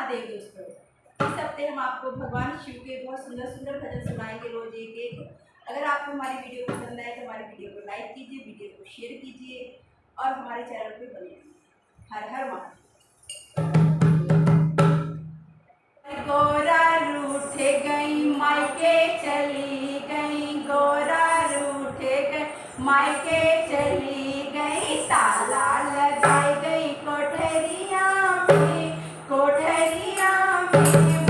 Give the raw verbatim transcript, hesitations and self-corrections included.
देंगे उस पर। इस हफ्ते हम आपको भगवान शिव के बहुत सुंदर सुंदर भजन सुनाएंगे, रोज एक एक। अगर आपको हमारी वीडियो पसंद आए तो हमारी वीडियो को लाइक कीजिए, वीडियो को शेयर कीजिए और हमारे चैनल पे बने रहिए। हर हर महादेव। गोरा रूठ गई, मायके चली गई, गोरा रूठ गई, मायके चली गई, ताला लगाई गई कोठरिया में, कोठरिया में।